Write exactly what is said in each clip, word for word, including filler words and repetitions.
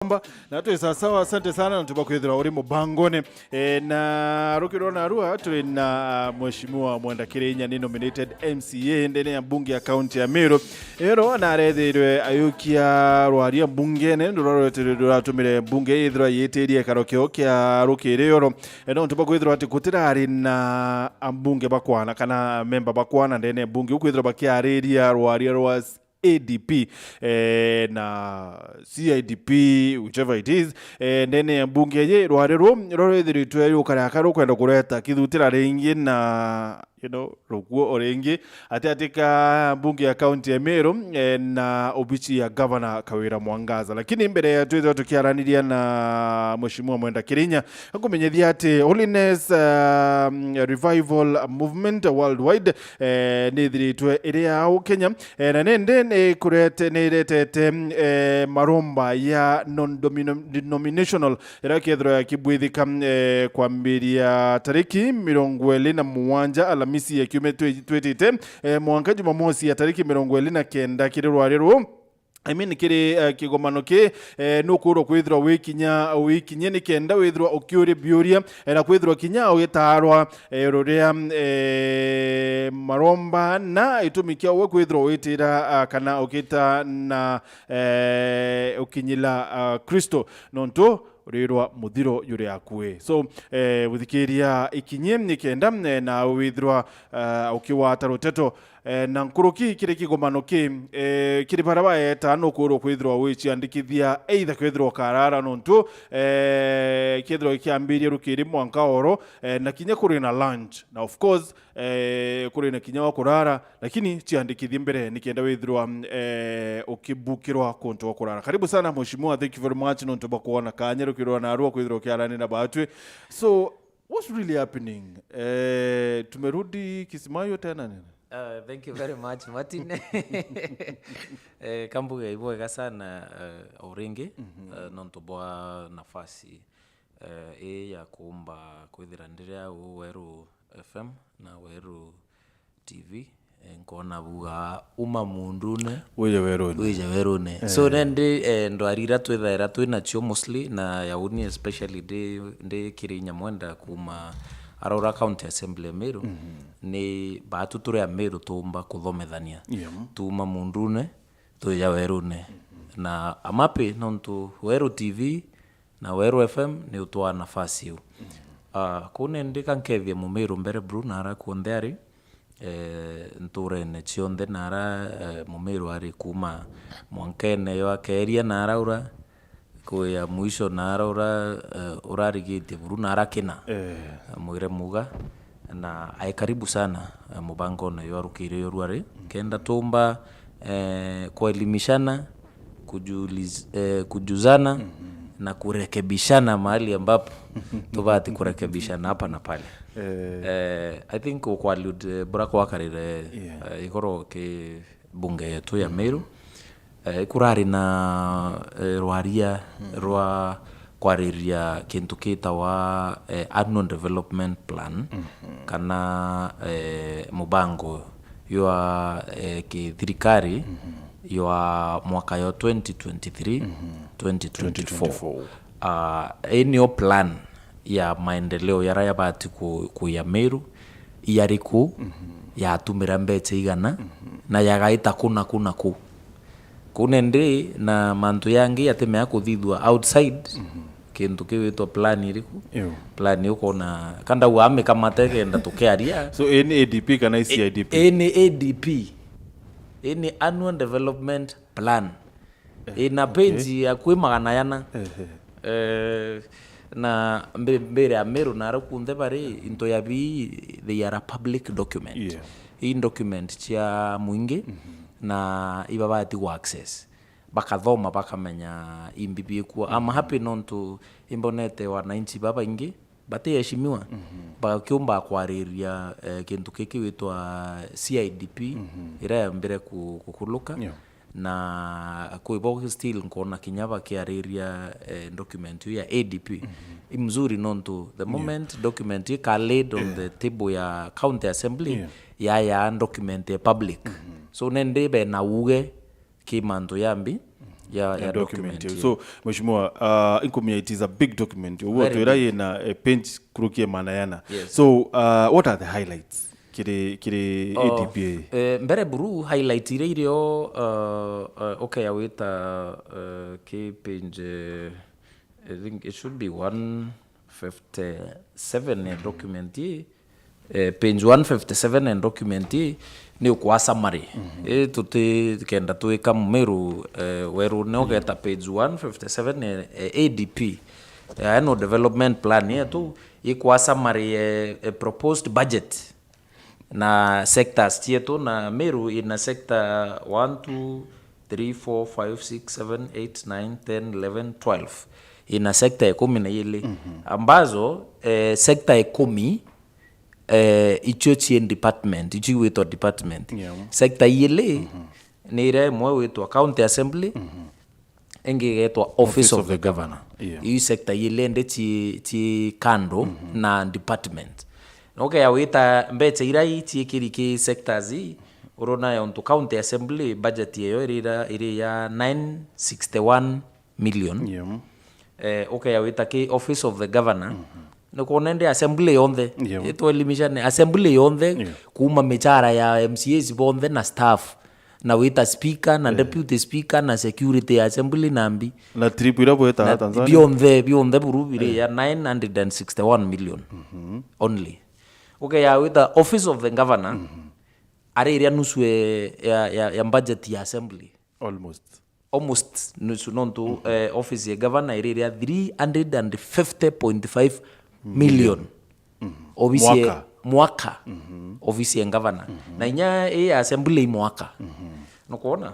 Muromba, na twi sawa sawa, asante sana, na tubakwithirwa uri mubangone. E, na rukirwa narua, turi na, ah, Mheshimiwa Mwenda Kirinya, ni nominated M C A ndene ya mbunge ya kaunti ya Meru. Ero, na arethirwe ayukia rwaria mbungene, ndu rwa rwete ruratumire mbunge yithirwa yitirie ikaro kio kia rukiri oro. E, nontu bakwithirwa ati gutirari na ambunge bakwana kana memba bakwana ndene ya mbunge, ukwithirwa bakiariria rwaria rwa A D P, eh, na C I D P, whichever it is, eh, ndene ya mbunge ye rwari ru rwithiritwe rukari aka rukwenda kureta kithutira ringi na, you know, rukuo o ringi ati ati ka mbunge ya kaunti ya Meru, eh, na obici ya Governor Kawira Mwangaza. Lakini mbere ya twithirwa tukiaraniria na Mheshimiwa Mwenda Kirinya, akumenyithia ati Holiness, um, Revival Movement Worldwide, eh, nithiritwe iri au Kenya, eh, na nindi nikurete, niretete, eh, maromba ya non-denominational iria kethirwa yakibwithika, eh, kwambiria tariki mirongo iri na mugwanja Alamisi ya kiumia twi-, twitite, eh, mwanka Jumamosi ya tariki mirongo iri na kenda kiri rwari ruu. I mean, kiri, eh, kigomano ki, eh, nukwirwo kwithirwa wikinya, wikinye ni kenda withirwa ukiuria biuria, eh, na kwithirwa kinya ugitaarwa, eh, ruria, eh, maromba na itumi kia uwe kwithirwa witira, ah, kana ugita na, eh, ukinyila, ah, Kristo, nontu rirwa muthiro juri akui. So, eh, buthikiria ikinye ni kenda, eh, na withirwa, ah, ukiwata ruteto, eh, na nkuruki kiri kigomano ki, eh, kiri baria baeta nukwirwo kwithirwa wiciandikithia either kwithirwa ukarara nontu, eh, kethirwa kiambirie rukiri mwanka oro, eh, na kinya kuri na lunch. Na of course, eh, kuri na kinya wa kurara, lakini ciandikithie mbere nikenda withirwa, eh, ukibukirwa kuntu wa kurara. Karibu sana mheshimiwa, thank you very much nontu bwa kuona kanya rukirwa narua kwithirwa ukiarania na batwi. So, what's really happening? Eh, tumerudi Kismayo tena nini? Uh, thank you very much, Martin. Eh, kambuge ibwega sana, eh, o ringi, eh, nontu bwa nafasi, eh, ii ya kuumba kwithira ndiri au Weru F M na Weru T V, eh, nkona buga uma mundune, wije werune. Wije werune. Eh. So, nendi, eh, ndwari iria twithaira twi nacio mostly, na ya uni especially ndi, ndi kiri Nyamwenda kuma Arora County Assembly ya Meru, ni baatu turi a Meru tuumba kuthomethania. Yeah. Tuuma mundune, twija werune. Na amapi nontu Weru T V na Weru F M ni utwaa nafasi iu. Ah, kuu nendi ka nkethie Mumiru mbere buru nara kuonthe ari, eh, nturene cionthe nara, eh, Mumiru ari kuma mwankene yo akeria nara ura, kuya mwisho nara ura, eh, urarigitie buru nara kina. Eh. Mwire muga, na ae karibu sana, eh, mubangone yo arukire yo ruari. Kenda tumba, eh, kuelimishana, kujuliz-, eh, kujuzana na kurekebishana mahali ambapo tubati kurekebishana hapa na pale. Eh. Eh, I think ukwalude, eh, bura kwakarire, yeah, eh, igoro ki bunge yetu ya Meru. Eh, kurari na, eh, rwaria rwa kwariria kintu kitawa, eh, annual development plan, kana, eh, mubango ywa, eh, kithirikari ywa mwaka yo twenty twenty-three, twenty twenty-four. Ah, ii nio plan ya maendeleo yara yabati ku-, kuya Meru, yariku, yatumira mbecha igana, na yagaita ku na ku na ku. Ku nendi na mantu yangi yatimea kuthithua outside kintu kiwitwa plan iriku? Plan ukona, kandau amikamate kenda tukiaria. So, ii ni A D P kana ii C I D P? Ii ni A D P. Ii ni annual development plan. Eh, ina page ya kwi magana yana. Eh, na mbi-, mbire ya Meru na aria kunthe bari, into ya bii, they are a public document. Yeah. Ii document cia mwingi, na ibabati ku access. Bakathoma, bakamenya imbi biikuo. I'm happy nontu imbonete wananchi babaingi batiheshimiwa, bakiumba kwariria, eh, kintu kiki witwa C I D P, iria yambire ku-, kukuluka. Yeah. Na kwi bo still nkona kinya bakiariria, eh, document iu ya A D P. I mzuri nontu the moment document ika laid on the table ya county assembly, yaya document ya public. So nendi bena uge ki mantu yambi, ya, ya ya document document iu. Ii. So, mheshimiwa, uh, inkumya, it is a big document. Uguo Very twira big. Ina, eh, page kurukie maana yana. Yes. So, uh, what are the highlights kiri, kiri Oh, A D P A? Eh, mbere buru, highlight iria irio, uh, uh, okay, ya wita, uh, ki page, eh, I think it should be one fifty-seven ya document ii. Eh, page one fifty-seven ya document ii ni ukwa summary. Ii tuti kenda twika Mumiru, eh, werune ugeta page one fifty-seven ya, ya A D P, ya Annual Development Plan yetu, ikwa summary ya, ya proposed budget na sectors cietu, na Meru ina sector one, two, three, four, five, six, seven, eight, nine, ten, eleven, twelve. Ina sector ikumi na ili, ambazo, eh, sector ikumi, eh, icio cii department, icio igwitwa department. Yeah. Sector ili ni iria imwe witwa county assembly, ingi igetwa office of the governor. Yeah. Iu sector ili ndi ci, ci kando na department. Na ukeya wita mbeca iria ii ciikiri ki sectors ii, urona ya untu county assembly budget yeyo iri ira, iri ya nine sixty-one million. Yeah. Eh, ukeya wita ki office of the governor, ni kwona ndi assembly yonthe. Yeah. Itwelimisha ni assembly yonthe, Yeah. kuma michara ya M C As bonthe na staff, na wita speaker na deputy speaker na security ya assembly na mbi. Na trip iria bweta Na Tanzania. Bionthe, bionthe buru biri ya nine hundred and sixty-one million only. Ukeya wita office of the governor, ari iria nusu e, ya, ya, ya budget ya assembly. Almost. Almost nusu, nontu, eh, office ya governor iri iria three hundred and fifty point five million. Office ya Mwaka. Mwaka. Office ya governor. Na inya i assembly i mwaka. Nukwona?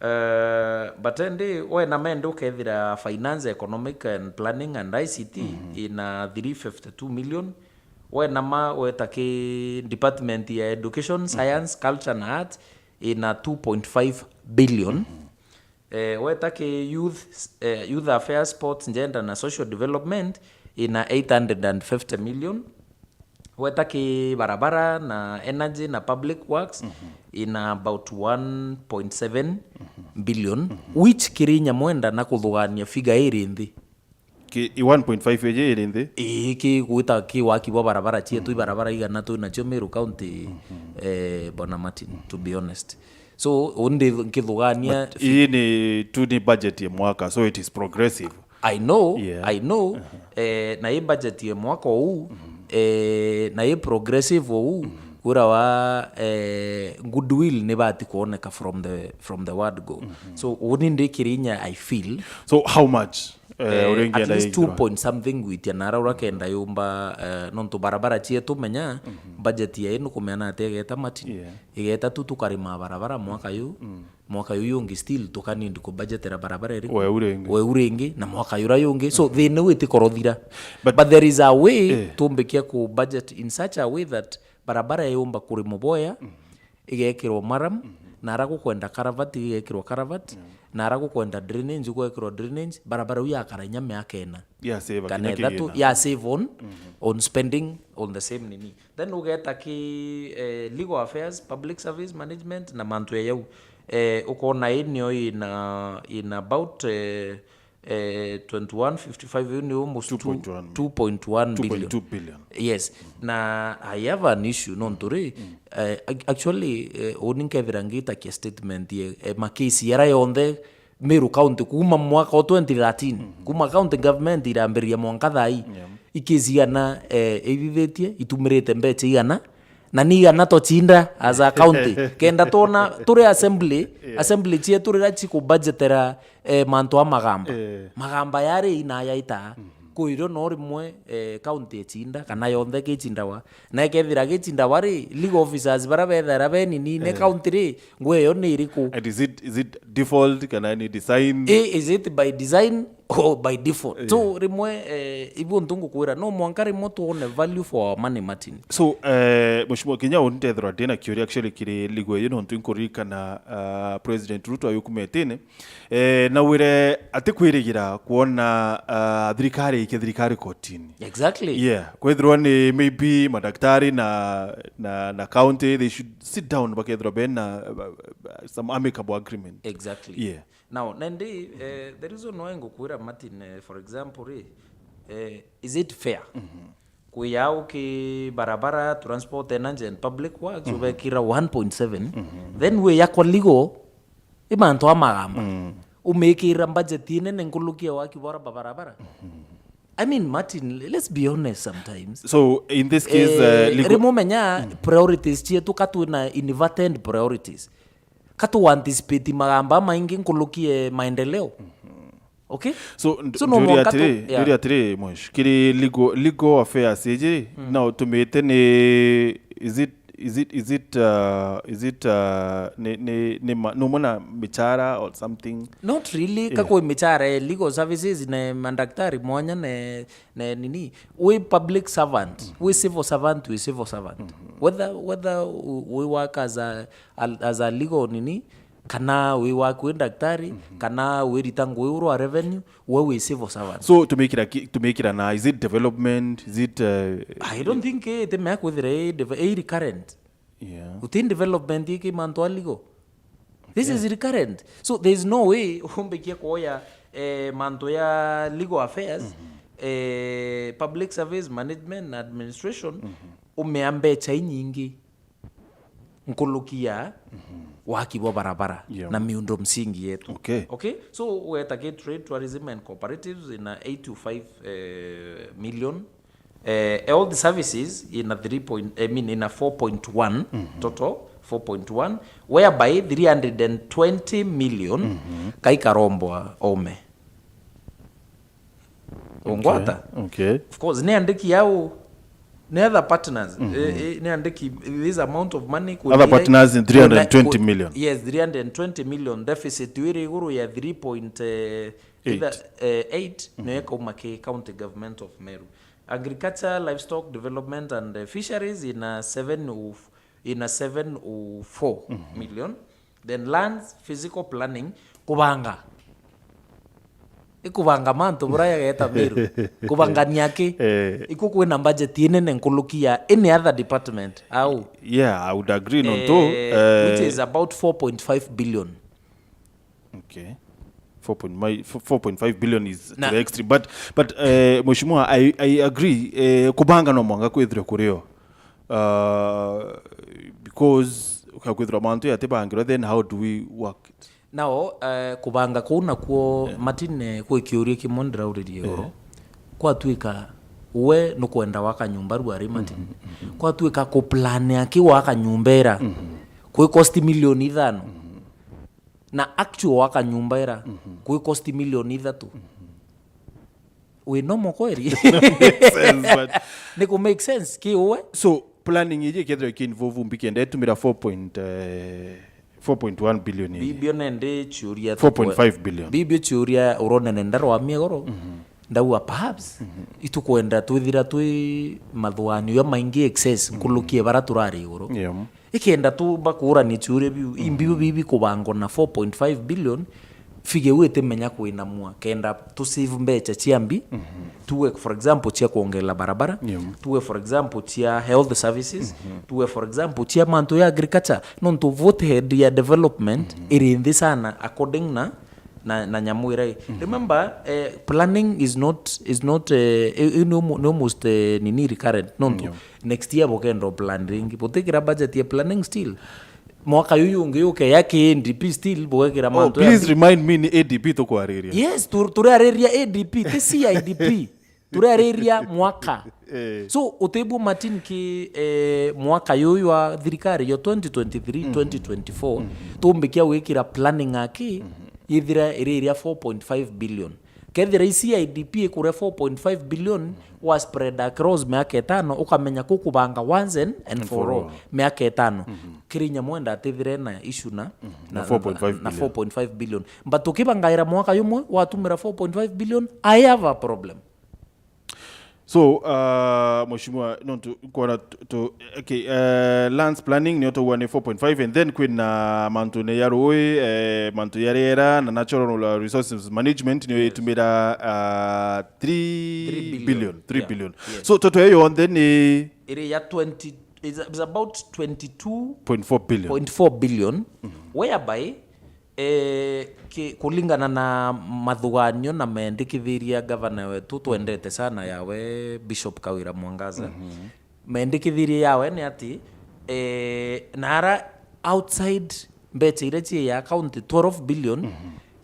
Eh, but ndi wena mende ukethira finance, economic and planning and I C T ina three fifty-two million. Wena ma weta ki department ya education, science, culture na art ina two point five billion. Eh, weta ki youth, eh, youth affairs, sports, gender na social development ina eight hundred and fifty million. Weta ki barabara na energy na public works ina about one point seven billion, which kiri inya mwenda na kuthugania figure iri nthi. Ki, i one point five iji iri nthi? Ii, ki gwita ki waki bwa barabara cietu, i barabara igana twi nacio Meru County, eh, Bwana Martin, to be honest. So, undi nkithugania. Ii ni tu ni budget ya mwaka, so it is progressive. I know, Yeah. I know, eh, na i budget ya mwaka uu, eh, na i progressive uu, kwira wa, eh, goodwill ni bati kuoneka from the, from the word go. So, uni ndi kiri inya, I feel. So how much? Eh, Eh, uringi at enda least igirwa? two point something gwitia nara uria kenda yumba, eh, nontu barabara cietu menya, budget ya ino kumea na ati egeta Martin. Yeah. Igeta tu tukarima barabara mwaka yu, mwaka yu yungi still tukanindi kubudgetera barabara iriku? We uringi. We uringi, na mwaka yura yungi. So, thina uu itikorothira. But- But there is a way Eh. tumbikia ku budget in such a way that barabara yumba kurimwa boya, igekirwa maram, na ara gukwenda karavati igekirwa karavati, na ara gukwenda drainage gwekirwa drainage, barabara iu yakara inya miaka ina. Ya save Kana kinya ithatu, kigina. Ya save on, on spending on the same nini. Then ugeta ki, eh, legal affairs, public service management na mantu ya yau. Eh, ukona ii nio ina, ina about, eh, eh, twenty-one fifty-five, iu ni almost two, Two point one. two point one billion. Two point two billion. Yes. Na I have an issue nontu ri, eh, ac-, actually, eh, uni nkethira ngitakia statement ye, eh, makesi yara yonthe Meru County kuma mwaka wa twenty thirteen, kuma county government irambiriria mwanka thaa ii, ikesi igana, eh, ithithitie, itumirite mbeca igana, na ni igana tocinda as a county. Kenda twona turi assembly, assembly cietu riria cikubudgetera, eh, mantu a magamba. Eh. Magamba yari inayaita. Kwirio no rimwe, eh, county icinda, kana yonthe gicindawa. Na ikethira gicindawa ri, legal officers bara bethaira benini, ne county ri, ngwe yo ni iriku? And is it, is it default kana ni design? Eh, is it by design or by default? So, rimwe, eh, ibu ntu ngukwira, no mwanka rimwe tuone value for our money, Martin. So, eh, Mheshimiwa Kinyau, ndethirwa ndina kiuria actually kiri legal iyo, nontu nkuririkana, ah, President Ruto ayukumetene, eh, nawire atikwirigira kuona, ah, thirikari ikia thirikari kotini. Exactly. Yeah, kwethirwa ni maybe madaktari na, na, na county, they should sit down, bakethirwa bena, uh, some amicable agreement. Exactly. Yeah. Now, nandi, eh, the reason why ngukwira Martin, eh, for example, ri, eh, is it fair? Kwija uki barabara, transport, energy and public works, ubekira one point seven, then wija kwa legal, i mantu amagamba. Umikira budget inene nkuruki ya waki bora ba barabara. I mean, Martin, let's be honest sometimes. So, in this case, eh, uh, legal rimwe menya priorities cietu ka twina inadvertent priorities. Ka tu anticipate magamba maingi nkuruki ya maendeleo. Okay? So, nd-, So, no njuria mwanka tu-, atiri, yeah. njuria atiri, Mwish, kiri legal, legal affairs iji, na utumite ni, is it, is it, is it, uh, is it, uh, ni, ni, ni ma-, numwe na michara or something? Not really, ka Yeah. kwi michara ya legal services na mandaktari mwanya na, na nini, wi public servant, wi civil servant, wi civil servant. Whether, whether u-, wi work as a, a, as a legal nini, kana wi work wi daktari, kana wi rita ngugi uru wa revenue, we wi civil servant. So, tumikira ki-, tumikira na, is it development? Is it, uh, I don't think it may kwithira i deve-, i recurrent. Yeah. Uti development iki mantu a legal. This is recurrent. So, there is no way umbikie kuoya, eh, mantu ya legal affairs, eh, public service management na administration, umea mbecha inyingi nkuruki ya waki bwa barabara Yeah. na miundo msingi yetu. Okay. Okay? So, weta ki trade, tourism and cooperatives ina eight to five, eh, million. Eh, health services ina three point, I mean, ina four point one total, four point one, whereby three hundred and twenty million kaikarombwa ome. Ungwata? Okay. Of course, ni andiki yao, ni other partners. Eh, eh, ni andiki, this amount of money could Other be like, partners in three hundred twenty million. Yes, three hundred twenty million deficit wiri iguru ya three point, eh, Eight. Either, eh, eight, no ikauma ki County Government of Meru. Agriculture, Livestock Development and, eh, Fisheries ina seven of, ina seven oh four million. Then lands, physical planning, kubanga. Ikubanga mantu bura yageta Meru. Kubangania ki? Eh. Iku kwina budget inene nkuruki ya any other department. Au? Yeah, I would agree nontu, Eh, eh, which is about four point five billion. Okay. Four point, my, f-, four point five billion is Na- to the extreme. But, but, eh, Mheshimiwa, I, I agree, eh, kubanga no mwanga kwithirwe kurio. Uh, because ukakwithirwa mantu yatibangirwe, then how do we work it? Now, eh, kubanga kuu nakuo, Martin, eh, kwi kiuria kimwe ndirauririe iguru. Kwatuika we nukwenda waka nyumba ruari, Martin. Kwatuika kuplanea ki waka nyumba ira kwi cost milioni ithano. Na actual waka nyumba ira kwi cost milioni ithatu. Wi normal kweri? Makes sense, but ni ku make sense ki uwe? So, planning iji ikethirwa iki involve mbi kenda itumira four point, eh, four point one billion iji. Bibio nende ciuria four point five billion. Bibio ciuria urone nenda rwamia iguru. Ndauga perhaps itukwenda twithira twi mathuganio jamaingi excess nkuruki ya bara turari iguru. Yeah. Ikenda tu bakurania ciuria biu, imbiu bibi kubangwa na four point five billion, fige wi timenya kwinamua, kenda tu save mbecha cia mbi, tuwe for example cia kuongerera barabara, Yeah. tuwe for example cia health services, tuwe for example cia mantu ya agriculture, nontu fourth head ya development iri nthi sana according na na, na nyamu ira i. Remember, eh, planning is not, is not, eh, i-, i-, ni almo-, ni almost, eh, nini recurrent. Nontu next year bukenda plan ringi. Butikira budget ya planning still. Mwaka yuyu ungi yuke ya K N D P still bugekira Oh, mantu ya please remind me ni A D P tukwariria. Yes, tu-, turiariria A D P, ti C I D P. Turiariria mwaka. Eh. So, utibwo Martin ki, eh, mwaka yuyu wa thirikari yo twenty twenty-three, twenty twenty-four, tumbikia gwikira planning aki, yithira iri iria four point five billion. Kethira i C I D P ikuria four point five billion, wa spread across miaka itano, ukamenya kukubanga once and, and for all, miaka itano. Kiri nyamwenda atithire na issue na, na, na four point five billion. But ukibangaira mwaka yumwe, watumira four point five billion, I have a problem. So, uh, Mheshimiwa, nontu kwona tu, tu, okay, uh, lands planning nio tugwa ni four point five, and then kwina mantu ni ya rui, eh, mantu ya riera na natural resources management nio itumira, uh, three billion, three billion. Yes. So, toto eyo yonthe ni iri ya twenty, is, is about twenty-two point four billion. Point four billion, whereby Eh, ki-, kulingana na mathuganio na mendikithiria gavana wetu twendete sana yawe Bishop Kawira Mwangaza, mendikithiria yawe ni ati, eh, na ara outside mbecha iria cii ya county twelve billion,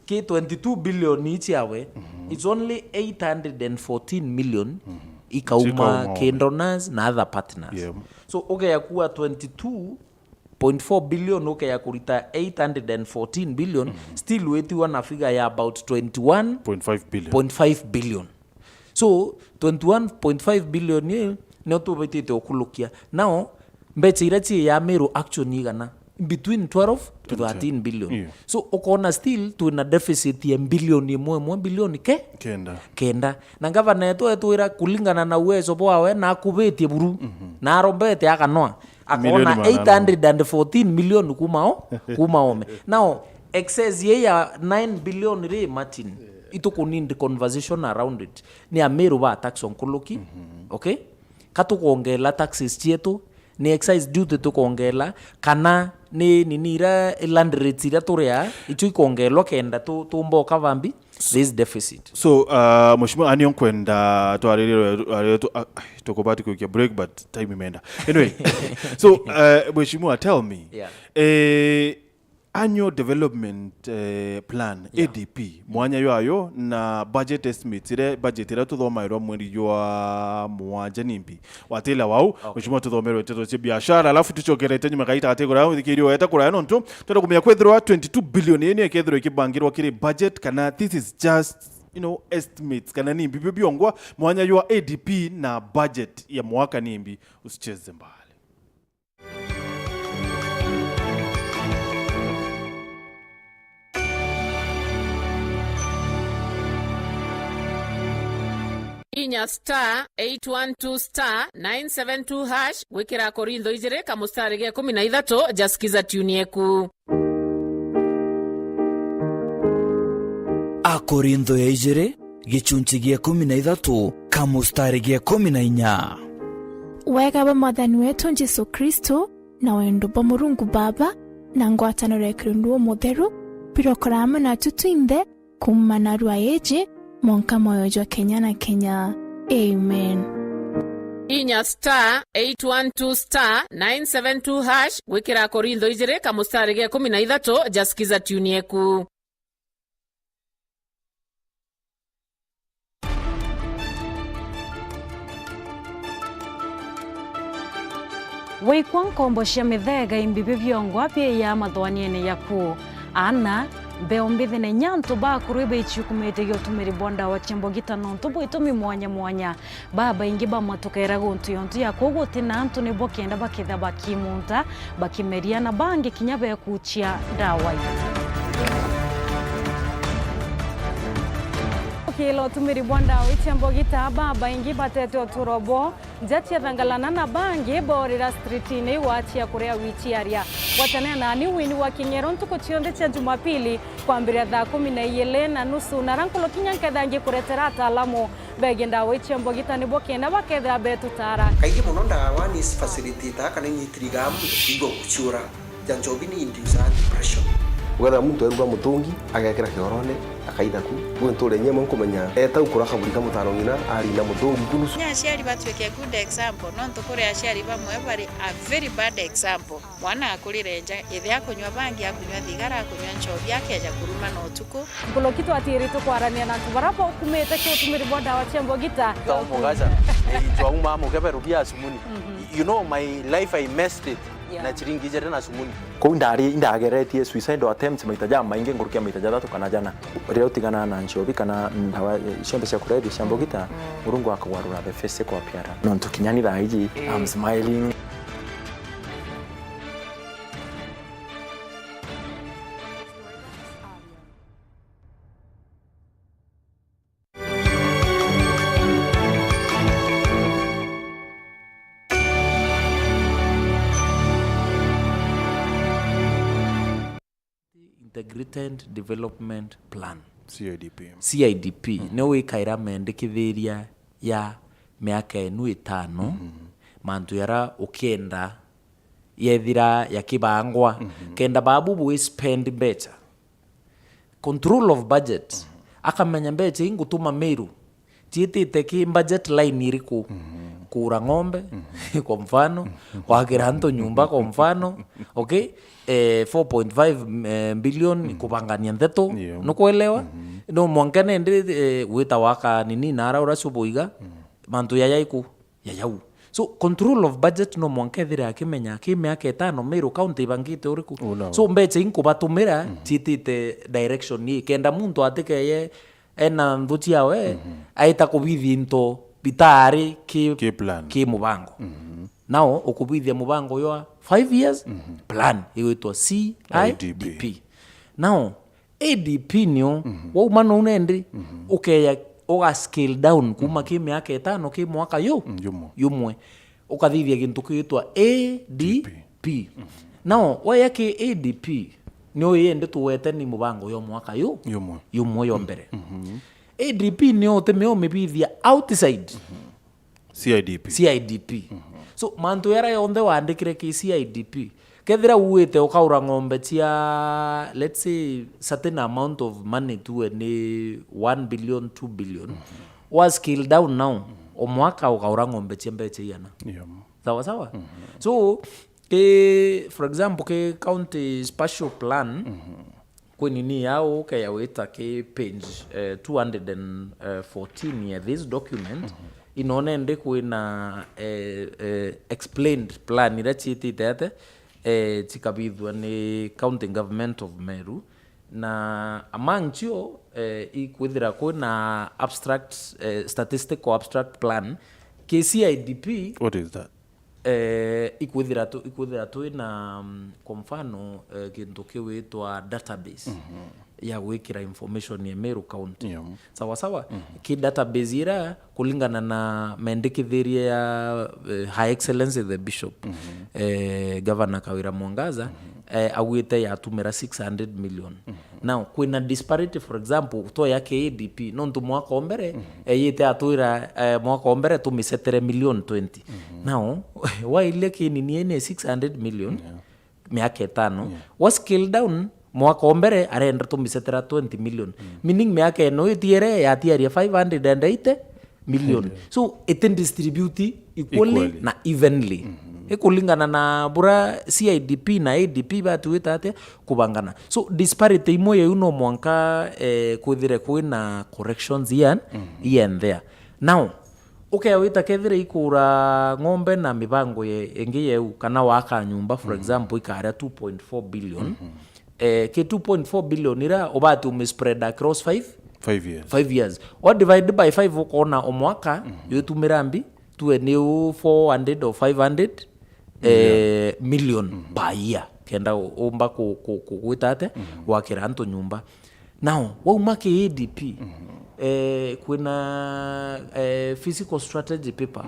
ki twenty-two billion ii ciawe, it's only eight hundred and fourteen million ikauma Cikauma ki ome. Donors na other partners. Yeah. So, ugea kuwa twenty-two point four billion ukea kurita eight hundred and fourteen billion, still witiwa na figure ya about twenty-one point five billion. Point five billion. So, twenty-one point five billion ii nio tubitite ukulukia. Now, mbecha iria cii ya Meru actually ni igana? Between twelve to thirteen billion. Yeah. So, ukona still twina deficit ya billion imwe imwe, billion ke? Kenda. Kenda. Na ngavana yetu etwira kulingana na uwezo bwawe, na akubitie buru, na arombete akanoa. Milioni akona magana eight hundred and fourteen million kuma o, kuma ome. Now, excess ye ya nine billion ri, Martin, ituku need conversation around it. Ni Ameru ba tax on kuluki, okay? Ka tukwongela taxes cietu, ni excise duty tukwongela, kana ni nini ira land rates ira turia, icio ikwongelwa kenda tu-, tumboka bambi this deficit. So, uh, Mheshimiwa, anio nkwenda twariririe, twariririe tu-, ah, tukubati kuikia break, but time imeenda. Anyway, so, uh, Mheshimiwa, tell me, yeah, eh, annual development, eh, plan, yeah, A D P, mwanya jwayo na budget estimates, ire budget iria tuthomairwa mweri jwa mwanja nimbi watila wau, okay, Mheshimiwa, tuthomerwe nteto cia biashara, alafu tucokerete nyuma kaita katigura, thikirio weta kuraya nontu twenda kumenya kwethirwa twenty-two billion ii ni ikethirwa ikibangirwa kiri budget, kana this is just, you know, estimates, kana nimbi bio biongwa mwanya jwa A D P na budget ya mwaka nimbi. Usicheze mbali. Inya star eight one two star nine seven two hash gwikira Akorintho ijiri kamustari ga ikumi na ithatu, ja sikiza tune yeku. Akorintho ya ijiri, gicunci gia ikumi na ithatu, kamustari ga ikumi na inya. Wega bwa Mwathani wetu Jesu Kristo, na wendo bwa Murungu Baba, na ngwataniro ya Kirundu Umutheru, birokora amwe natu twinthe, kuuma narua iji, mwanka mwoyo jwa kenya na kenya. Amen. Inya star eight one two star nine seven two hash gwikira Akorintho ijiri kamustari ga ikumi na ithatu, ja sikiza tune yeku. Wikwa nkombo cia mithega imbibi biongwa biiya mathoaniene yaku. Ana, mbeo mbithi na inya antu bakuru ibaichukumite gia utumiri bwa ndawa cia mbogita nontu bwa itumi mwanya mwanya. Babaingi bamwe tukeera guntu yontu ya kuu guti na antu nibo kenda bakitha bakimunta, bakimeria na bangi kinya bekuchia ndawa ii. Ukiila utumiri bwa ndawa ii cia mbogita, babaingi batete uturo bwoo nja cia Thangalana na bangi boorira streetine igwachia kuria wichiaria. Gwatanira nani Winnie wa King'ero ntuku cionthe cia Jumapili kwambiria thaa kumi na iili na nusu, na ara nkuruki inya nketha ngikuretera ataalamu begie ndawa icio mbogita nibo kenda bakethira betutara. Kaingi mono ndawa ni facilitator kana ni itirigaa muntu kwigua guciura. Ja nchobi ni inducer depression. Ugetha muntu eruga mutungi, agekira kigorone, akaitha ku. Gwi nture inya imwe nkumenya, eta ukura kaburi ka mutaro ng'ina, arinda mutungi ku nusu. Kinya aciari batuike good example, nontu kuri aciari bamwe bari a very bad example. Mwana akurire nja, ithe akunywa bangi, akunywa thigara, akunywa nchobi, akeja kuruma na utuku. Nkuruki twatiiri tukwarania na antu baria bakumite ki utumiri bwa ndawa cia mbogita. Tom Mugacha, eh, itwa uma mukeberu bia sumuni. You know, my life, I messed it. Yeah. Na chiringi ijiri na sumuni. Kuu ndari, indageretie suicidal attempts maita jamaingi, nkuruki ya maita jathatu kana jana. Riria utigana na nchobi kana ndawa, eh, cionthe cia kurebia cia mbogita, Murungu akagwarura the physical appearance. Nontu kinya ni thaa iji, I'm smiling. Integrated Development Plan. C I D P. C I D P, ni wikaira mendikithiria ya miaka enu itano, mantu yara ukienda yethira yakibangwa, kenda babu bwi spend mbecha. control of budget, akamenya mbeca ii ngutuma Meru ciitite ki budget line iriku? Kuura ng'ombe, kwa mfano, gwakira antu nyumba, kwa mfano, okay? Eh, four point five, eh, billion kubangania ndeto, nukwelewa? No mwanka nende, eh, gwita waka nini na ara ura cuboiga, mantu yaya iku, yayau. So, control of budget no mwanka ethire akimenya ki miaka itano Meru County ibangite uriku. So, mbeca ii nkubatumira ciitite direction ii, kenda muntu atikeye ena nthu ciawe, aita kubithia into bitari ki, ki plan, ki mubango. Nao ukubithia mubango ywa five years plan igwitwa C I D P. Nao A D P nio wauma nou nendi ukeya uga scale down kuma ki miaka itano ki mwaka yu yumwe, ukathithia gintu kigwitwa A D P. Nao waya ki A D P nio yendi tuwete ni mubango yo mwaka yu yumwe yo mbere. A D P nio utimea umibithia outside C I D P. C I D P. So, mantu yara yonthe wandikire ki C I D P, kethira uite ukaura ng'ombe cia, let's say, certain amount of money, tuwe ni one billion, two billion, wa scale down now, o mwaka ukaura ng'ombe cia mbeca iana. Sawa sawa? So, ki, for example, ki county spatial plan, kwi nini yao ukeya wita ki page, eh, two hundred and fourteen ya this document, inone ndi kwina, eh, eh, explained plan iria ciitite ate, eh, cikabithua ni County Government of Meru, na among cio, eh, ikwithira kwina abstract, eh, statistical abstract plan, ki C I D P. What is that? Eh, ikwithira tu, ikwithira twina, mm, kwa mfano, eh, kintu kiwitwa database ya gwikira information ya Meru County. Sawa sawa? Ki database ira kulingana na mendikithirie ya, eh, High Excellency the Bishop, eh, Governor Kawira Mwangaza, eh, augite yatumira six hundred million. Now, kwina disparity, for example, to ya K A D P, nontu mwaka o mbere, eh, yite atwira, eh, mwaka o mbere tumicetere million twenty. Now, wairie kinini ene six hundred million, miaka itano, wa scale down, mwaka o mbere arenda tumicetere twenty million. Meaning, miaka ino itiere yatiaria five hundred and eighty million. So, iti distribute equally na evenly. Ikulingana na bura C I D P na A D P batuite atia kubangana. So, disparity imwe yeu no mwanka, eh, kwithire kwina corrections ian, ian there. Now, ukea wita kethire ikura ng'ombe na mibango ye, ingi yeu, kana waka nyumba, for example, ikaria two point four billion, eh, ki two point four billion ira ubati umispread across five, five years. Five years. Wa divide by five, ukona o mwaka, yutumira mbi, tuwe ni u four hundred or five hundred, eh, million per year. Kenda u-, umba ku-, ku-, ku-, gwita ate, gwakira antu nyumba. Now, wauma ki A D P, eh, kwina, eh, physical strategy paper,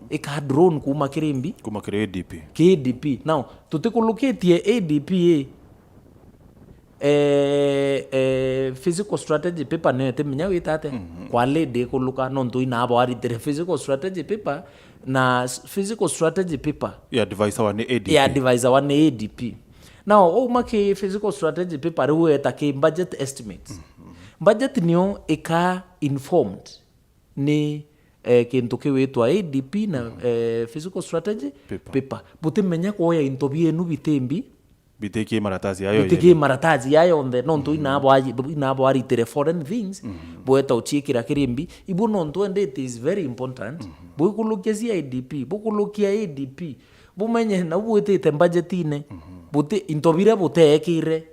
ika drawn kuma kiri mbi? Kuma kiri A D P. Ki A D P. Now, tutikulukitie A D P i, eh, eh, physical strategy paper niyo itimenya wita ate? Kwa lady ikuluka, nontu inabo aritire physical strategy paper, na s-, physical strategy paper ya advisor wa ni A D P. Ya advisor wa ni A D P. Now, wauma ki physical strategy paper, riu weta ki budget estimates. Budget niyo ika informed ni, eh, kintu kiwitwa A D P na, eh, physical strategy paper. Butimenya kwoya into bienu bitimbi, bitiki maratathi yayo, bitiki maratathi yayo yonthe, nontu inabo aji-, inabo aritire foreign things, bweta uciikira kiri mbi. Ibu nontu ende it is very important, bwikulukia C I D P, bukulukia A D P, bumenye nau bwitite mbajetine, buti, into biria buteekire.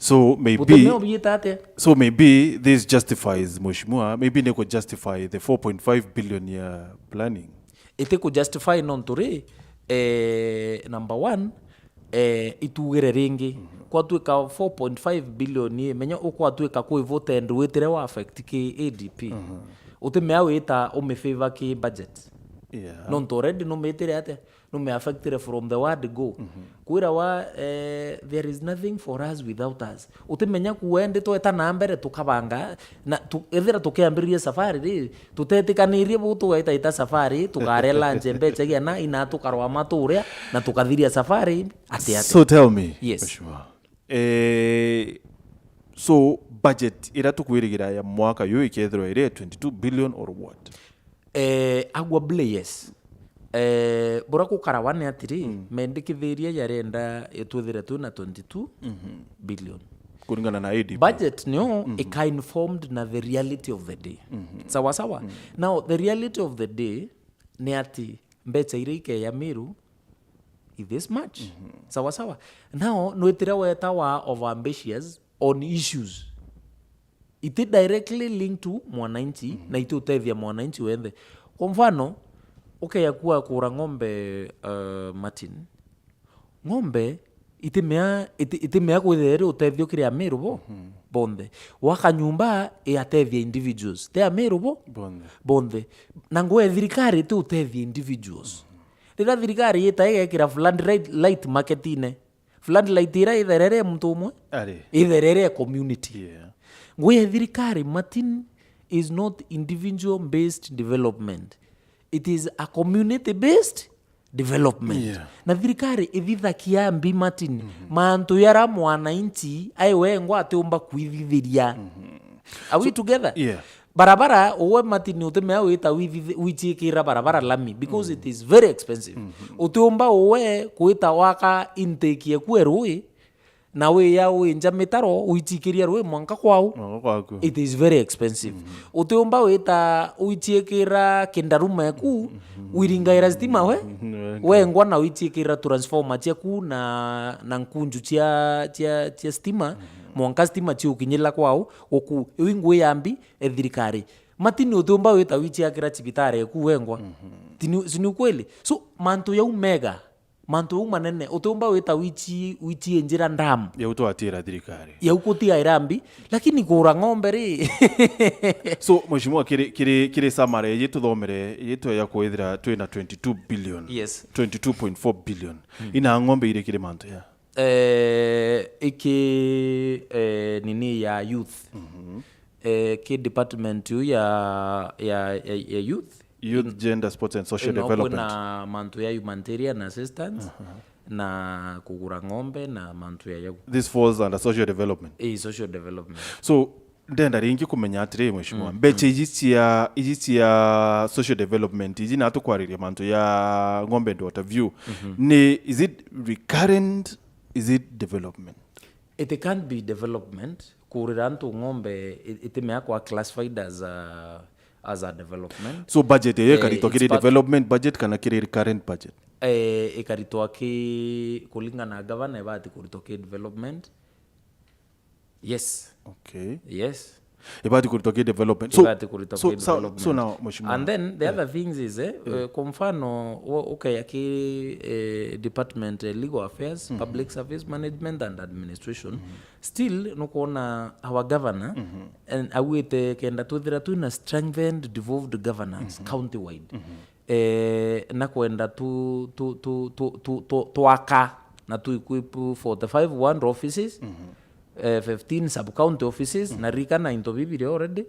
So maybe, butimeo biita atia? So maybe this justifies, Mheshimiwa, maybe ni ku justify the four point five billion ya planning. Iti ku justify nontu ri, eh, number one, eh, itugire ringi. Kwatuika four point five billion i, menya ukwatuika kwi voted witire wa affect ki A D P. Utimea wita umifavor ki budget. Yeah. Nontu already numitire atia? Nume affected from the word go. Kwirawa, eh, there is nothing for us without us. Utimenya ku wendi tweta na mbere tukabanga, na tu-, ethira tukiambiriria safari ri, tutetikanirie bu tugaita ita safari, tukaria lunch mbecha giana, ina tukarwa maturia, na tukathiria safari, ati ati. So tell me, yes, Mheshimiwa. Eh, so budget iria tukwirigira ya mwaka uyu ikethirwa iri twenty-two billion or what? Eh, arguably yes. Eh, bura gukarawa ni atiri, mm, mendikithiria yarenda itwithire twina twenty-two billion. Kuringana na A D P. Budget niyo ika informed na the reality of the day. Sawa sawa? Now, the reality of the day ni ati mbeca iria ikeya Meru i this much. Sawa sawa? Now, nwitire weta wa overambitious on issues iti directly linked to mwananchi, na iti utethia mwananchi wenthe. Kwa mfano, ukeya kuwa kura ng'ombe, uh, Martin, ng'ombe itimea, iti-, itimea kwithira iri utethio kiri Amiru bo bonthe. Waka nyumba iatethia individuals, ti Amiru bo bonthe. Na ngugi ya thirikari iti utethia individuals. Riria thirikari yita igekira flood light, light marketine, floodlight ira itherere muntu umwe, ari, itherere community. Yeah. Ngugi ya thirikari, Martin, is not individual based development. It is a community based development. Yeah. Na thirikari ithithagia mbi, Martin, mantu yara mwananchi ai wengwa atiumba kwithithiria. Are we together? Yeah. Barabara, uwe Martin, utimea wita withi-, wichiikira barabara lami because it is very expensive. Utiumba uwe kwita waka intake eku e rui, na wiya winja mitaro wichikiria rui mwanka kwau. Mwanka kwaku. It is very expensive. Utiumba wita wichiikira kindaruma eku, wiringaira stima we, wengwa na wichiikira transformer chiaku na, na nkunju chia, chia, chia stima, mwanka stima chiukinyila kwau, guku, iu i ngugi ya mbi, e thirikari. Martin, utiumba wita wichiakira chibitari eku wengwa. Tini, si ni ukweli? So, mantu jau mega, mantu jau manene, utiumba wita wichi, wichi njira ndamu. Jau twatira thirikari. Jau kutigaira mbi, lakini kura ng'ombe ri. So, mheshimiwa, kiri, kiri, kiri summary, iji tuthomere, iji tweya kwithira twina twenty-two billion. Yes. Twenty-two point four billion. Ina ng'ombe iri kiri mantu ya? Eh, iki, eh, nini ya youth. Eh, ki department yu ya, ya, ya, ya youth. Youth, gender, sports and social development. Kwina mantu ya humanitarian assistance, na kugura ng'ombe na mantu ya yau. This falls under social development. Eh, social development. So, ndenda ringi kumenya atiri, mheshimiwa, mbecha iji cia, iji cia social development, iji na tukwariria mantu ya ng'ombe and water view, ni, is it recurrent, is it development? It can't be development, kurira antu ng'ombe i-, itimea kwa classified as a, as a development. So budget iyo, eh, ikaritwa kiri development budget kana kiri recurrent budget? Eh, ikaritwa ki, kulingana na governor, ibati kuritwa ki development. Yes. Okay. Yes. Ibati kuritwa ki development. So, ibati kuritwa so, ki so, development. So now, mheshimiwa. And then the other things is, eh, eh, kwa mfano, wo-, ukeya ki, eh, department, eh, legal affairs, public service management and administration. Still, nukwona our governor, and awite kenda twithira twina strengthened devolved governance countywide. Eh, na kwenda tu, tu, tu, tu, tu, tu, twaka na tu equip forty-five ward offices, eh, fifteen sub-county offices, na ririkana into bibiri already.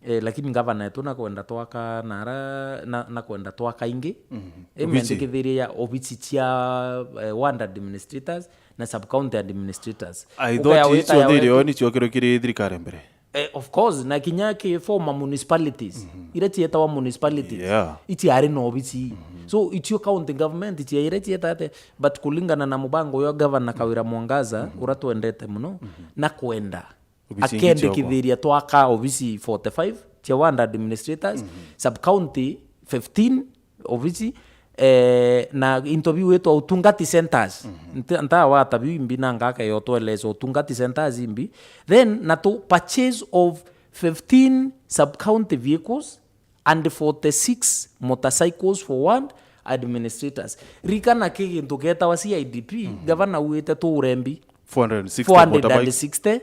Eh, lakini ngavana yetu na kwenda twaka na ara, na, na kwenda twaka ingi. Obici. Imendikithiria ya obici cia, eh, ward administrators na sub-county administrators. I thought icio cionthe irio ni ciokirwe kiri thirikari mbere. Eh, of course, na kinya ki former municipalities, iria cietawa municipalities, yeah, iciari na obici. So, icio county government ciaire cietate, but kulingana na mubango uyo governor Kawira Mwangaza, uria twendete muno, na kwenda, obici ingi ciokwa, akendikithiria twaka obici forty-five cia ward administrators, sub-county fifteen, obici, eh, na into biu itwa utungati centers. Nta-, ntawata biu imbi na ngaka yo tweleza utungati centers imbi. Then na tu purchase of fifteen sub-county vehicles and forty-six motorcycles for ward administrators. Ririkana ki gintu getawa C I D P, gavana auite tugure mbi four hundred and sixty motorbikes. Four hundred and sixty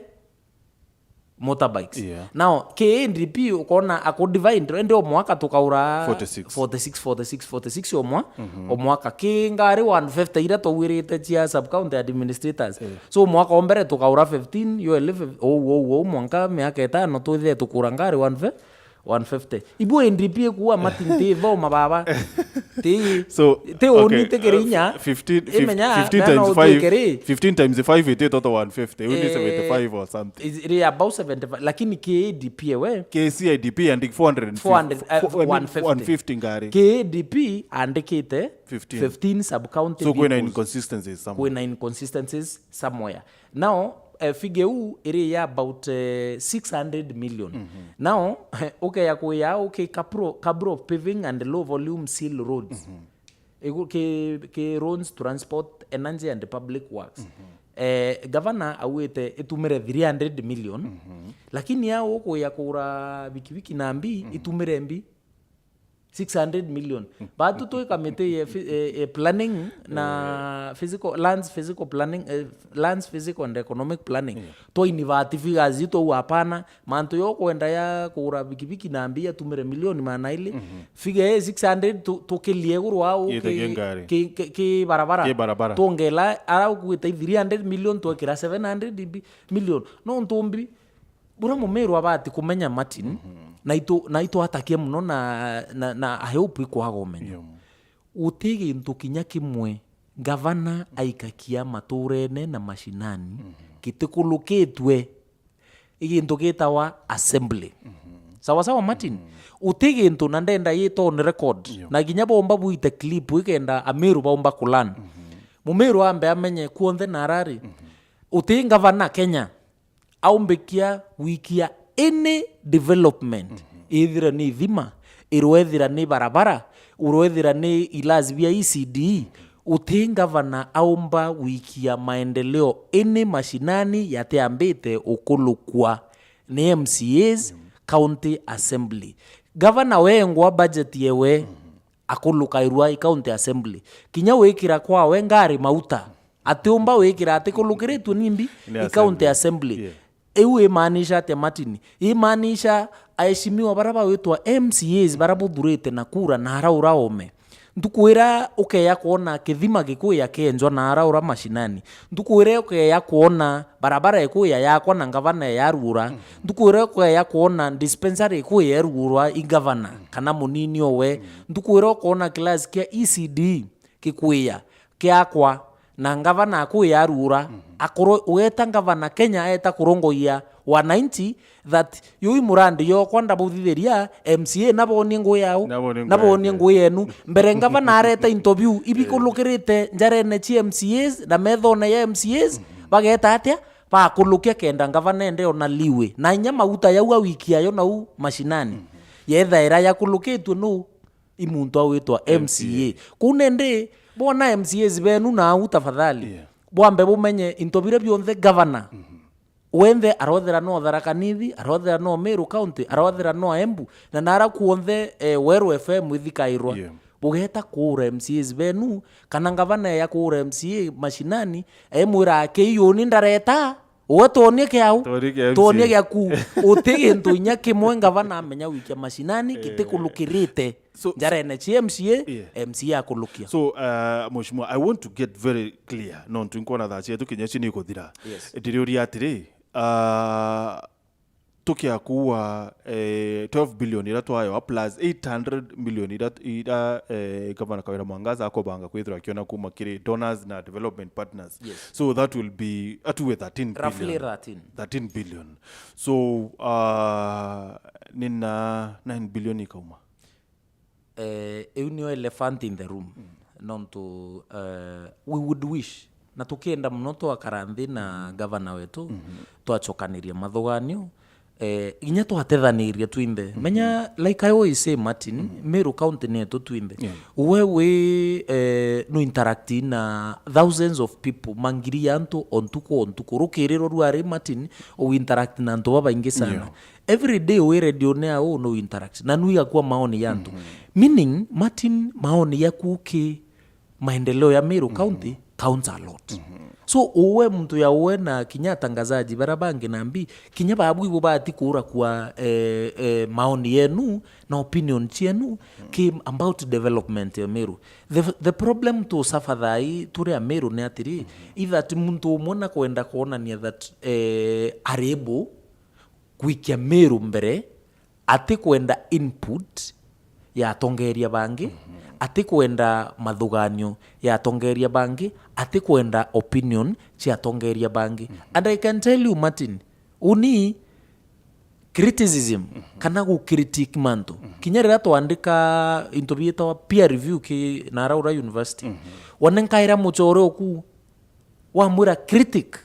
motorbikes. Yeah. Now, K N D P ukona ako divide, ende o mwaka tukaura forty-six. Forty-six, forty-six, forty-six o mwa-, o mwaka. Ki ngari one fifty iria twawirite cia sub-county administrators. Yeah. So, mwaka o mbere tukaura fifteen, yo eleven, ou, ou, ou, mwanka miaka itano twithire tukura ngari one fifty. One fifty. Ibu A D P ikuwa Martin, ti thoma baba. Ti, So, ti uni okay, ti kiri uh, inya. fifteen, Imenya, fifteen na times no five, utwike ri. fifteen times five, it is total one fifty. Uni Eh, seventy-five or something. Is, ri about seventy-five, lakini ki A D P ewe. K C I D P and four hundred and fifty. Four hundred, uh, Four- I mean, one fifty. One fifty ngari. Ki A D P andikite Fifteen. fifteen sub county. So kwina Vehicles. Inconsistencies somewhere. Kwina inconsistencies somewhere. Now, eh, figure u iri ya about eh, six hundred million. Now, ukeya kuya uki kabro, kabro paving and low volume seal roads. Igu-, ki, ki roads, transport, energy and public works. Eh, gavana auite itumire three hundred million, lakini ya ukuya kugura bikibiki na mbi, itumire mbi six hundred million. Batu twi kamiti ya phy-, eh, eh, planning na physical, lands physical planning, eh, lands physical and economic planning. Twa invert figures itu au, hapana. Mantu yo kwenda ya kugura bikibiki na mbi atumire milioni magana mairi. Figure ya six hundred tu-, tukirie iguru au Yetagia ki-, ngari. ki-, ki-, ki barabara. Ki barabara. Tongela ara ukuite three hundred million, twekira seven hundred bi-, million. No ntumbi, bura mumiru abati kumenya Martin, na itu, na itwatakia muno na, na, na I hope ikwaga umenya. Guti gintu kinya kimwe gavana aikakia maturene na mashinani gitikulukitwe i gintu gitawa assembly. Sawa sawa, Martin? Uti gintu, na ndenda yita on record. Na kinya bomba buite clip ikenda Amiru baumba kulan. Mumiru ambe amenye kuonthe na arari. Uti gavana Kenya aumbikia wikia any development, ithira ni ithima, irwethira ni barabara, urwethira ni ilas bia E C D, uti gavana aumba wikia maendeleo any mashinani yatiambite ukulukwa ni M C As, county assembly. Gavana wengwa budget yewe akulukairua i county assembly. Kinya wikira kwawe ngari mauta, atiumba wikira atikulukiritue nimbi Ni i county assembly. Yeah. Iu imaanisha atia, Martin? Imaanisha aheshimiwa bara bawitwa M C As bara buthurite na kura na ara uraome. Ntuku ira ukeya kwona kithima gikuya kienjwa na ara ura mashinani. Ntuku ira ukeya kwona barabara ikuya yakwa na ngavana yarugura. Ntuku ira ukeya kwona dispensary ikuya irugurwa i ngavana kana munini owe. Ntuku ira ukoona class kia E C D kikuya kiakwa na ngavana akuya arugura, akorwo ugeta ngavana Kenya aeta kurongoia wananchi that yui murandi yokwa ndabuthithiria, M C A nabonie ngui yao, Nabonie ngui nabonie yao. Ngui yenu. Mbere ngavana areta interview ibikulukirite njarene cia M C As na methone ya M C As, bageta atia? Bakulukia kenda ngavana ende ona liwe. Na inya mauta yau awikia yo nau mashinani. Yethaira yakulukitwe nu i muntu awitwa M C A. M C A. Kuu nindi, bwona M C As benu na au tafadhali. Yeah. Bwambe bumenye into biria bionthe gavana wenthe arothera no Tharaka Nithi, arothera no Meru County, arothera no Embu, na nara kuonthe, eh, Weru F M ithikairwa. Yeah. Bugeta kuura M C As benu, kana ngavana ya kuura M C A mashinani, emwira, "Kei uni ndareta, uwe tuonie kiau, Tuonie kia M C A." Tuonie giaku." Uti gintu inya kimwe ngavana amenya wikia mashinani, gitikulukirite. So, njarene cia M C A, yeah. M C A akulukia. So, uh, Mheshimiwa, I want to get very clear. Nontu nkwona thaa cietu kinya cio ni ikuthira. Yes. Ndiriuria atiri, uh, tukia kuua, eh, twelve billion ira twaewa plus eight hundred million ira, ira, eh, Gavana Kawira Mwangaza akobanga kwithirwa akiona kuma kiri donors na development partners. Yes. So that will be, uh, atuwe thirteen billion. Roughly thirteen. Thirteen billion. So, uh, nina nine billion ikauma. Eh, iu nio elephant in the room. Nontu, eh, we would wish, na tukienda muno twakara nthi na gavana wetu, twachokaniria mathuganio, eh, inya twatethaniria twinthe. Menya, like I always say, Martin, Meru County ni yetu twinthe. Yeah. We wi, eh, no interact na thousands of people, mangiri ya antu o ntuku o ntuku. Rukiriro rwari, Martin, u interact na antu babaingi sana. Yeah. Every day wi redione au no interact. Na nu igakua maoni ya antu. Meaning, Martin, maoni yaku ki maendeleo ya Meru County counts a lot. So, uwe muntu ya uwe na kinya atangazaji bara bangi na mbi, kinya babu ibo bati kuura kwa, eh, eh, maoni yenu na opinion cienu ki about development ya Meru. The, the problem to suffer thai turi a Meru ni atiri, either ti muntu umwe na kwenda kuonania that, eh, are able gwikia Meru mbere, Atikwenda input ya atongeria bangi, atikwenda mathuganio ya atongeria bangi, atikwenda opinion cia atongeria bangi. And I can tell you, Martin, uni criticism kana gu critique mantu. Kinya riria twandika into bietawa peer review ki Naraura University, wane nkaira muchore oku, wamwira critic,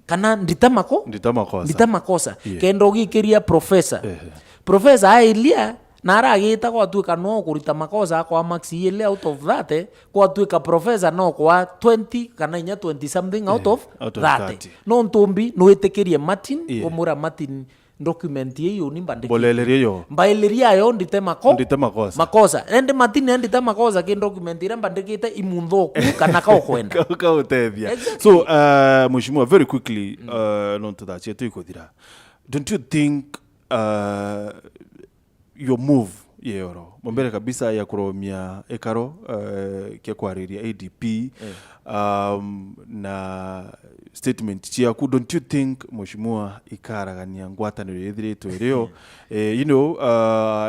kana ndita mako-, Ndita makosa. Ndita makosa. Yeah. Kenda ugikiria professor. Ehe. Professor ailia, na aragita gwatuika no kurita makosa akwa max iili out of thirty, gwatuika professor no kwa twenty kana inya twenty something out Eh, of out of thirty. Thirty. No ntumbi nwitikirie Martin, Yeah. umwira Martin, document iyo ni mbandikite. Boleleria iyo. Mbaeleria ayo ndite mako-, Ndite makosa. Makosa. Ende Martin ndite makosa ki document iria mbandikite imunthoku kana ka ukwenda. Ka, ka utethia. Exactly. So, uh, Mheshimiwa, very quickly, uh, nontu thaa cietu ikuthira. Don't you think, uh, your move yero, mbere kabisa ya kuromia ikaro, uh, kia kwariria A D P, um, na statement ciaku, don't you think, Mheshimiwa, ikaragania ngwataniro yithiritwe irio, eh, you know, uh,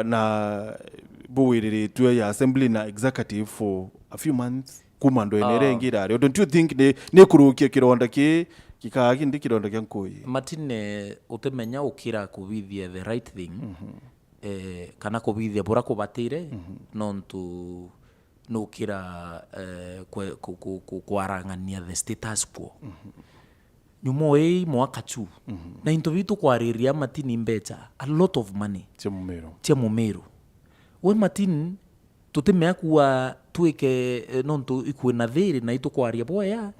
na buwiriritwe ya assembly na executive for a few months, kuma ndo ene Ah. rengi irario? Don't you think ni, ni kurukia kironda ki, kikaa kindi kironda kia nkui? Martin, eh, utimenya ukira kubithia the right thing, eh, kana kubithia bura kubatire, nontu nukira, eh, kwe-, ku-, ku-, ku-, kwarang'ania the status quo. Nyuma ii mwaka tu, na into bitu kwariria Martin mbecha, a lot of money. Cia mumiru. Cia mumiru. We Martin, tutimea kuwa twike, eh, nontu ikwina thiri na itukwaria bwea,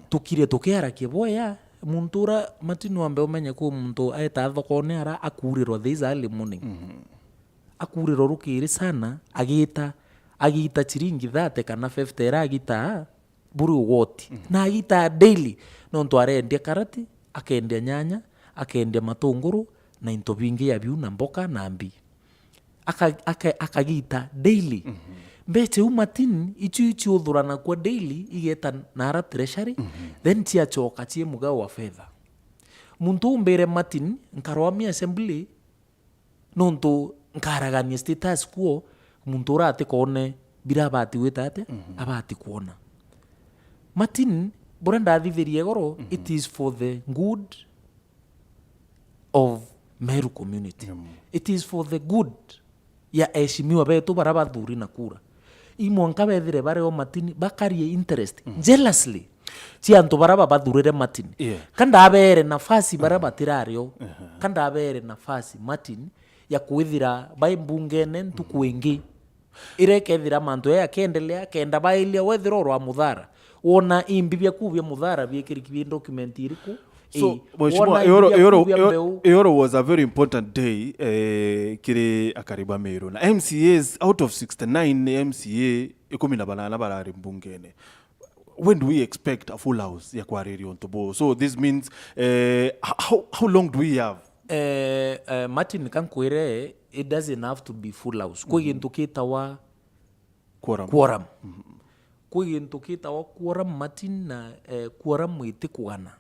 tukire tukiarakia bwea, muntu ura Martin wambe umenye kwi muntu aeta thokone ara akurirwa this early morning. Akurirwa rukiri sana, agita, agita chiringi thirty kana fifty ira agita buri ugoti. Na agita daily, nontu arendia karati, akendia nyanya, akendia matunguru, na into bingi ya biu na mboka na mbi. Aka-, aka-, akagita daily. Mbecha iu Martin, icio icio uthuranakua daily, igeta nara treasury, then ciachoka cie mugao wa fedha. Muntu umbire Martin, nkarwamia assembly, nontu nkaragania status quo, muntu ura atikone bira abati gwita atia, abati kwona. Martin, buria ndathithirie igoro, it is for the good of Meru community. It is for the good ya eshimiwa betu bara bathuri na kura. I mwanka bethire bario Martin, bakarie interest, jealously, cia antu bara babathurire Martin. Yeah. Ka ndabeere nafasi bara batirario. Ka ndabeere nafasi Martin ya kwithira bai mbungene ntuku ingi. Iria ikethira mantu jaya yakiendelea, kenda bailia wethira urwa muthara. Wona imbi biaku bia muthara biikiriki bi document iriku? So, ii, Mheshimiwa, wona imbi biaku bia mbeu. Iyoro was a very important day, eh, kiri akari ba Meru. Na M C As, out of sixty-nine, ni M C A ikumi na banana barari mbungene. When do we expect a full house ya kwariria untu buu? So this means, eh, h-, how, how long do we have? Eh, eh, Martin, kankwire, it doesn't have to be full house. Kwi gintu kitawa quorum. Quorum. Kwi gintu kitawa quorum, Martin, na, eh, quorum itikugana.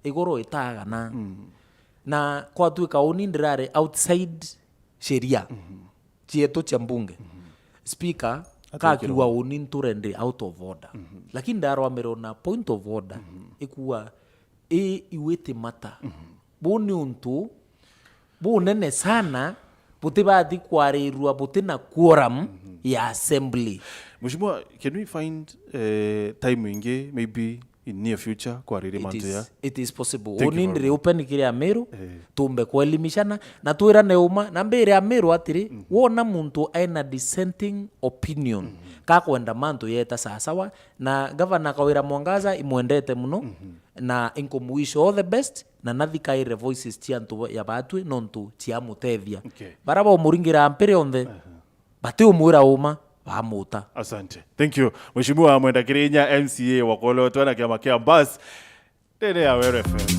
Igoro itagana. Na kwatuika uni ndirari outside sheria cietu cia mbunge. Speaker, kakiuga uni nture ndi out of order. Lakini ndarwamirwo na point of order, ikuwa, i iwiti mata. Buu ni untu bunene sana butibati kwarirua buti na quorum ya assembly. Mheshimiwa, can we find, eh, time ingi, maybe in near future, kwariria mantu ya? It is possible. Thank you very much. Uni ndiri open kiri Ameru, tumbe kuelimishana, na twirane uma, na mbire Ameru atiri, wona muntu ena dissenting opinion, kakwenda mantu yeta sawasawa, na Gavana Kawira Mwangaza imwendete muno, na inkumwish all the best, na nathikaire voices cia antu ya batwi nontu ciamutethia. Okay. Bara baumuringira mpiri onthe, batiumwira uma, bamuta. Asante. Thank you. Mheshimiwa Mwenda Kirinya, M C A wa Kolotwa na kiama kia Mbas, ndene ya Weru F M.